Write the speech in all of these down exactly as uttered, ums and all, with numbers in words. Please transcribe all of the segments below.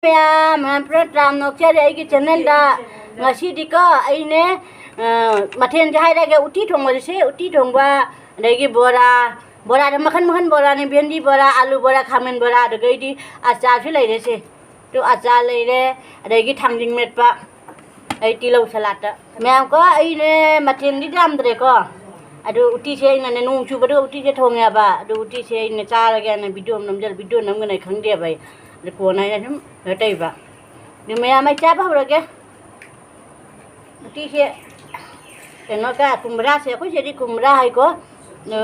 ꯃꯌꯥꯝ, ꯃꯌꯥꯝ ꯄꯨꯔꯥ ꯇꯔꯥꯝꯅ ꯑꯣꯛꯆꯔꯤ ꯑꯩꯒꯤ ꯆꯦꯅꯦꯜꯗ꯫ ꯉꯁꯤꯗꯤꯀꯣ ꯑꯩꯅꯦ, ꯑ, ꯃꯊꯦꯜꯁꯦ ꯍꯥꯏꯔꯒꯦ, ꯎꯇꯤ ꯊꯣꯡꯕꯁꯦ, ꯎꯇꯤ ꯊꯣꯡꯕ, ꯑꯗꯒꯤ ꯕꯣꯔꯥ, ꯕꯣꯔꯥꯗ ꯃꯈꯟ ꯃꯈꯟ ꯕꯣꯔꯥꯅꯤ, ꯚꯦꯟꯗꯤ ꯕꯣꯔꯥ, ꯑꯂꯨ ꯕꯣꯔꯥ, ꯈꯥꯃꯦꯟ ꯕꯣꯔꯥ, ꯑꯗꯨꯗꯒꯤꯗꯤ ꯑꯆꯥꯔꯁꯨ ꯂꯩꯔꯦꯁꯦ꯫ ꯑꯗꯨ ꯑꯆꯥꯔ ꯂꯩꯔꯦ, ꯑꯗꯒꯤ ꯊꯥꯡꯖꯤꯡ ꯃꯦꯠꯄ, ꯑꯩ ꯇꯤꯜꯍꯧ ꯁꯂꯥꯠꯇ꯫ ꯃꯌꯥꯝ ꯀꯣ, ꯑꯩꯅꯦ ꯃꯊꯦꯜꯗꯤ ꯌꯥꯝꯗ꯭ꯔꯦꯀꯣ꯫ ꯑꯗꯨ ꯎꯇꯤꯁꯦ ꯑꯩꯅꯅꯦ, ꯅꯣꯡ ꯆꯨꯕꯗꯣ ꯎꯇꯤꯁꯦ ꯊꯣꯡꯉꯦꯕ꯫ ꯑꯗꯨ ꯎꯇꯤꯁꯦ ꯑꯩꯅ ꯆꯥꯔꯒꯦꯅ ꯚꯤꯗꯤꯑꯣ ꯑꯃ ꯅꯝꯖꯜ-, ꯚꯤꯗꯤꯑꯣ ꯅꯝꯒꯅꯤ ꯈꯪꯗꯦꯕ ꯑꯩ꯫ ꯑꯗꯨ ꯀꯣꯟꯅ ꯑꯩꯅ ꯁꯨꯝ ꯀꯩꯅꯣ ꯇꯧꯔꯤꯕ꯫ ꯑꯗꯨ ꯃꯌꯥꯝ ꯑꯩ ꯆꯥꯕ ꯍꯧꯔꯒꯦ꯫ ꯎꯇꯤꯁꯦ ꯀꯩꯅꯣ ꯀ-, ꯀꯨꯝꯕ꯭ꯔꯥꯁꯦ, ꯑꯩꯈꯣꯏ ꯁꯤꯗꯗꯤ ꯀꯨꯝꯕ꯭ꯔꯥ ꯍꯥꯏꯀꯣ꯫ ꯑ,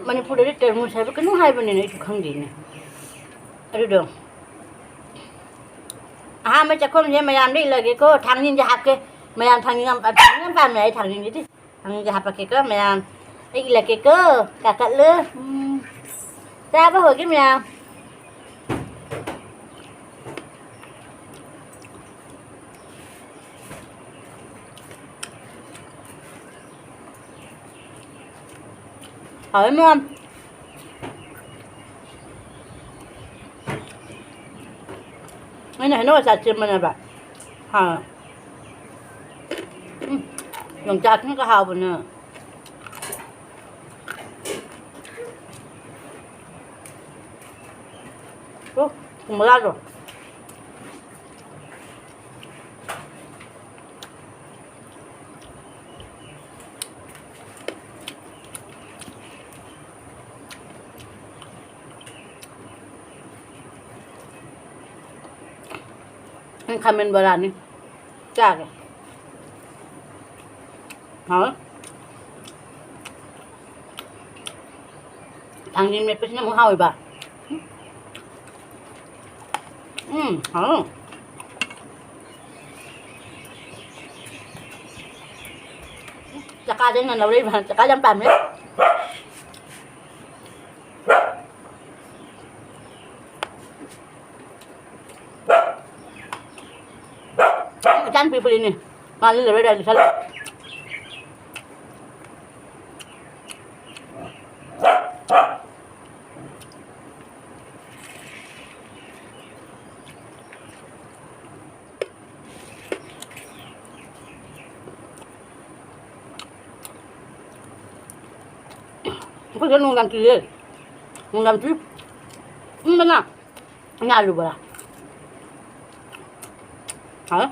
ꯃꯅꯤꯄꯨꯔꯗꯗꯤ ꯇꯔꯃꯨꯁ ꯍꯥꯏꯕ ꯀꯩꯅꯣꯝ ꯍꯥꯏꯕꯅꯤꯅꯦ, ꯑꯩꯁꯨ ꯈꯪꯗꯦꯅꯦ꯫ ꯑꯗꯨꯗꯣ꯫ ꯑꯍꯥꯟꯕ ꯆꯥꯛꯈꯨꯝꯁꯦ ꯃꯌꯥꯝꯗ ꯏꯜꯂꯒꯦꯀꯣ꯫ ꯊꯥꯡꯖꯤꯡꯁꯦ ꯍꯥꯞꯀꯦ꯫ ꯃꯌꯥꯝ ꯊꯥꯡꯖꯤꯡ ꯌꯥꯝ, ꯊꯥꯡꯖꯤꯡ ꯌꯥꯝ ꯄꯥꯝꯃꯦ ꯑꯩ ꯊꯥꯡꯖꯤꯡꯁꯤꯗꯤ꯫ ꯊꯥꯡꯖꯤꯡꯁꯦ ꯍꯥꯞꯄꯛꯀꯦꯀꯣ ꯃꯌꯥꯝ꯫ ꯑꯩ ꯏꯜꯂꯛꯀꯦꯀꯣ꯫ ꯀꯥꯈꯠꯂꯨ꯫ ꯎꯝ꯫ ꯆꯥꯕ ꯍꯧꯔꯒꯦ ꯃꯌꯥꯝ꯫ ꯍꯥꯎꯋꯦ ꯃꯌꯥꯝ꯫ ꯑꯩꯅ ꯍꯩꯅꯧ ꯑꯆꯥꯔ ꯁꯦꯝꯕꯅꯦꯕ꯫ ꯍꯥꯎꯋꯦ꯫ ꯎꯝ, ꯌꯣꯡꯆꯥꯛꯁꯤꯅꯒ ꯍꯥꯎꯕꯅꯦ꯫ ꯑꯣ, ꯀꯣꯝꯂꯥꯗꯣ꯫ ꯎꯝ, ꯈꯥꯃꯦꯟ ꯕꯣꯔꯥꯅꯤ꯫ ꯆꯥꯒꯦ꯫ ꯍꯥꯎꯋꯦ꯫ ꯊꯥꯡꯖꯤꯡ ꯃꯦꯠꯄꯁꯤꯅ ꯑꯃꯨꯛ ꯍꯥꯎꯋꯦꯕ꯫ ꯎꯝ, ꯍꯥꯎꯋꯦ꯫ ꯆꯀꯥꯗ ꯑꯩꯅ ꯂꯧꯔꯛꯏꯕ꯫ ꯆꯀꯥ ꯌꯥꯝ ꯄꯥꯝꯃꯦ꯫ ꯏꯆꯥꯅꯨꯄꯤ ꯐꯨꯔꯤꯠꯅꯤ꯫ ꯃꯥ ꯂꯤꯠꯂꯔꯣꯏ ꯗꯥꯏ ꯂꯤꯠꯁꯜꯂꯦ꯫ ꯑꯩꯈꯣꯏꯗ ꯅꯣꯡ ꯌꯥꯝ ꯆꯨꯏꯌꯦ꯫ ꯅꯣꯡ ꯌꯥꯝ ꯆꯨꯏ꯫ ꯏꯪꯕꯅ ꯉꯥ ꯂꯨꯕ꯭ꯔꯥ? ꯍꯥ?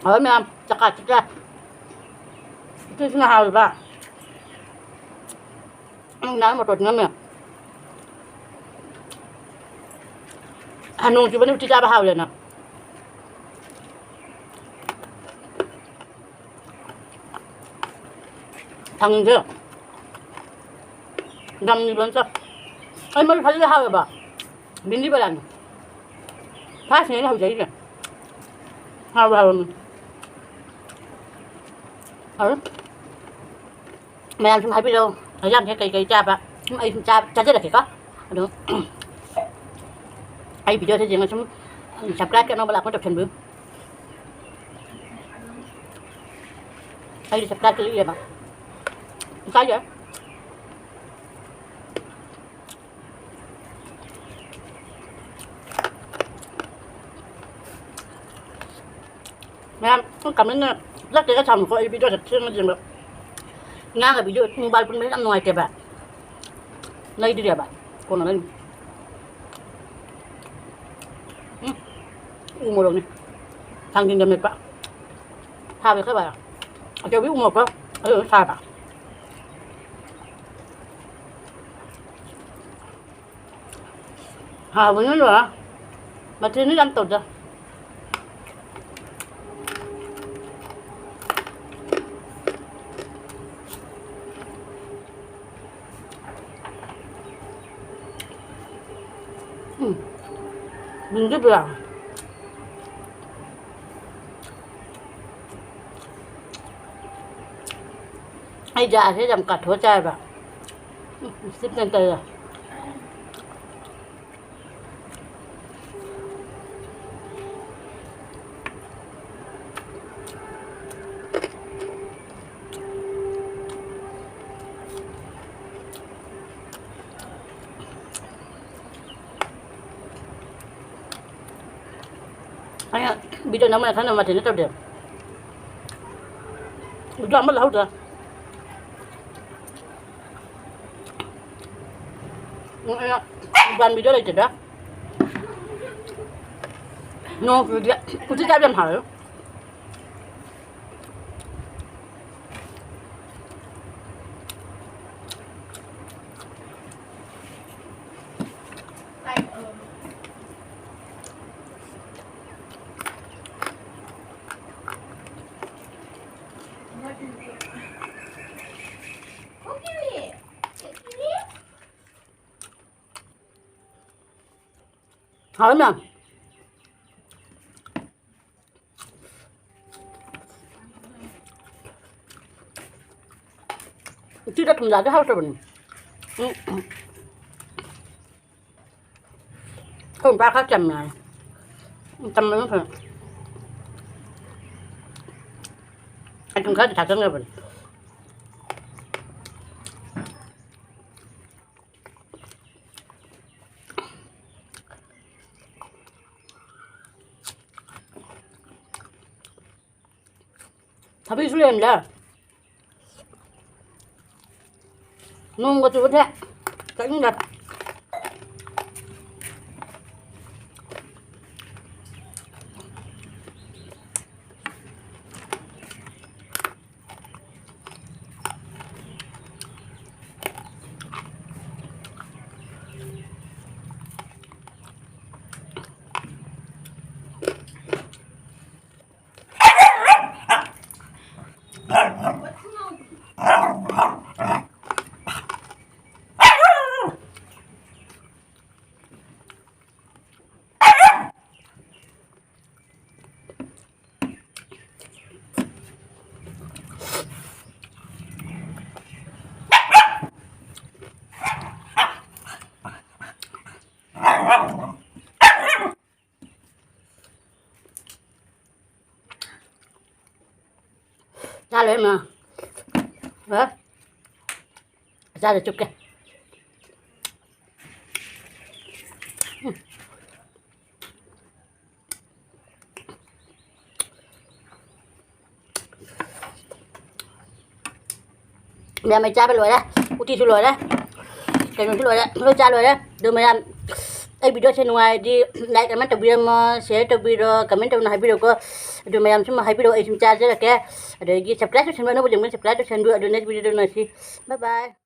ꯍꯣꯏ ꯃꯌꯥꯝ, ꯆꯀꯥ ꯆꯤꯛꯂꯦ꯫ ꯎꯇꯤꯁꯤꯅ ꯍꯥꯎꯔꯤꯕ꯫ ꯎꯝ, ꯅꯍꯥꯟ ꯃꯣꯇꯣꯔ ꯆꯤꯡꯉꯝꯃꯦ꯫ ꯍꯥ, ꯅꯣꯡ ꯆꯨꯕꯅꯤ ꯎꯇꯤ ꯆꯥꯕ ꯍꯥꯎꯔꯦꯅ꯫ ꯊꯥꯡꯖꯤꯡꯁꯦ ꯌꯥꯝ ꯂꯤꯕ ꯅꯠꯇꯦ꯫ ꯑꯩ ꯃꯔꯨ ꯐꯖꯅ ꯍꯥꯎꯋꯦꯕ꯫ ꯕꯤꯟꯗꯤ ꯕꯂꯥꯅꯤ꯫ ꯐꯥꯁꯤꯅꯦ ꯑꯩꯅ ꯍꯧꯖꯔꯤꯁꯦ꯫ ꯍꯥꯎꯕ ꯍꯥꯎꯔꯝꯃꯤ꯫ ꯍꯥꯎꯔꯦ꯫ ꯃꯌꯥꯝ ꯁꯨꯝ ꯍꯥꯏꯕꯤꯔꯛꯑꯣ, ꯍꯤꯟꯖꯥꯡꯁꯦ ꯀꯩ ꯀꯩ ꯆꯥꯕ? ꯁꯨꯝ ꯑꯩ ꯁꯨꯝ ꯆꯥ-, ꯆꯥꯖꯔꯛꯀꯦꯀꯣ꯫ ꯑꯗꯣ ꯑꯩ ꯚꯤꯗꯤꯑꯣꯁꯦ ꯌꯦꯡꯉ ꯁꯨꯝ subscribe ꯑꯅꯧꯕ ꯂꯥꯛꯄ ꯇꯧꯁꯟꯕꯤꯌꯨ꯫ ꯑꯩꯗꯤ subscribe ꯀꯂꯛꯑꯦꯕ꯫ ꯏꯀꯥꯏꯖꯩ꯫ ꯃꯌꯥꯝ ꯁꯨꯝ comment ꯆꯠꯇꯦꯒ ꯊꯝꯃꯨꯀꯣ, ꯑꯩ ꯚꯤꯗꯤꯑꯣꯁꯦ ꯊꯦꯡꯅ ꯌꯦꯡꯕ꯫ ꯉꯥꯒ ꯚꯤꯗꯤꯑꯣ mobile ꯄꯨꯟꯕꯁꯦ ꯌꯥꯝ ꯅꯨꯡꯉꯥꯏꯇꯦꯕ꯫ ꯂꯩꯗ꯭ꯔꯤꯑꯕ꯫ ꯀꯣꯟꯅ ꯂꯩꯅꯤ꯫ ꯎꯝ꯫ ꯎ ꯃꯣꯔꯣꯛꯅꯤ꯫ ꯊꯥꯡꯖꯤꯡꯒ ꯃꯦꯠꯄ꯫ ꯁꯥꯕ ꯈꯔ ꯐꯔꯦ꯫ ꯑꯆꯧꯕꯤ ꯎ ꯃꯣꯔꯣꯛꯇꯣ ꯑꯗꯨ ꯁꯥꯕ꯫ ꯍꯥꯎꯕꯅ ꯂꯣꯏꯔꯦ꯫ ꯃꯊꯦꯜꯗꯤ ꯌꯥꯝ ꯇꯧꯗꯦ꯫ ꯎꯝ꯫ ꯃꯤꯡꯗꯤ ꯄꯨꯔꯥ꯫ ꯑꯩ ꯖꯥꯁꯦ ꯌꯥꯝ ꯀꯥꯊꯣꯛꯑ ꯆꯥꯏꯕ꯫ ꯎꯝ, ꯁꯤ ꯀꯩꯅꯣ ꯇꯧꯔꯦ꯫ ꯑꯩꯅ video ꯅꯝꯕꯅ ꯈꯔ ꯅꯝꯕ ꯅꯠꯇꯦꯅ ꯇꯧꯗꯦ꯫ Video ꯑꯃ ꯂꯧꯍꯧꯗ꯭ꯔꯦ꯫ ꯎꯝ, ꯑꯩꯅ ꯃꯨꯛꯕꯥꯡ video ꯂꯩꯇꯦꯗ꯫ ꯅꯣꯡ ꯆꯨꯗꯦ꯫ ꯎꯇꯤ ꯆꯥꯕ ꯌꯥꯝ ꯍꯥꯎꯋꯦ꯫ ꯍꯥꯎꯋꯤ ꯃꯌꯥꯝ꯫ ꯎꯇꯤꯗ ꯊꯨꯝ ꯌꯥꯛꯑꯗꯤ ꯍꯥꯎꯇꯕꯅꯤ꯫ ꯎꯝ꯫ ꯑꯩꯈꯣꯏ ꯅꯨꯄꯥ ꯈꯔ ꯆꯝꯃꯦ ꯍꯥꯏ꯫ ꯎꯝ, ꯆꯝꯕꯅ ꯐꯩ꯫ ꯑꯩ ꯊꯨꯝ ꯈꯔꯗꯤ ꯊꯥꯛꯆꯟꯈ꯭ꯔꯕꯅꯤ꯫ ꯊꯕꯤꯁꯨ ꯂꯩꯔꯝꯗꯦ꯫ ꯅꯣꯡꯒ ꯆꯨꯕꯁꯦ ꯆꯠꯅꯤꯡꯗꯦ꯫ ꯆꯥ ꯂꯣꯏꯔꯦ ꯃꯌꯥꯝ꯫ ꯍꯥ? ꯆꯥꯗ ꯆꯨꯞꯀꯦ꯫ ꯎꯝ꯫ ꯃꯌꯥꯝ ꯑꯩ ꯆꯥꯕ ꯂꯣꯏꯔꯦ꯫ ꯎꯇꯤꯁꯨ ꯂꯣꯏꯔꯦ꯫ ꯀꯩꯅꯣꯁꯨ ꯂꯣꯏꯔꯦ꯫ ꯂꯣꯏ ꯆꯥ ꯂꯣꯏꯔꯦ꯫ ꯑꯗꯨ ꯃꯌꯥꯝ ꯑꯩ videoꯁꯦ ꯅꯨꯡꯉꯥꯏꯔꯗꯤ like ꯑꯃ ꯇꯧꯕꯤꯔꯝꯃꯣ, share ꯇꯧꯕꯤꯔꯣ, comment ꯇꯧꯅ ꯍꯥꯏꯕꯤꯔꯛꯎꯀꯣ꯫ ꯑꯗꯨ ꯃꯌꯥꯝ ꯁꯨꯝ ꯍꯥꯏꯕꯤꯔꯛꯑꯣ, ꯑꯩ ꯁꯨꯝ ꯆꯥꯖꯔꯛꯀꯦ꯫ ꯑꯗꯒꯤ subscribe ꯇꯧꯁꯟꯕ, ꯑꯅꯧꯕ ꯌꯦꯡꯕ subscribe ꯇꯧꯁꯟꯕꯤꯌꯨ꯫ ꯑꯗꯨ next videoꯗ ꯎꯅꯁꯤ꯫ Bye bye꯫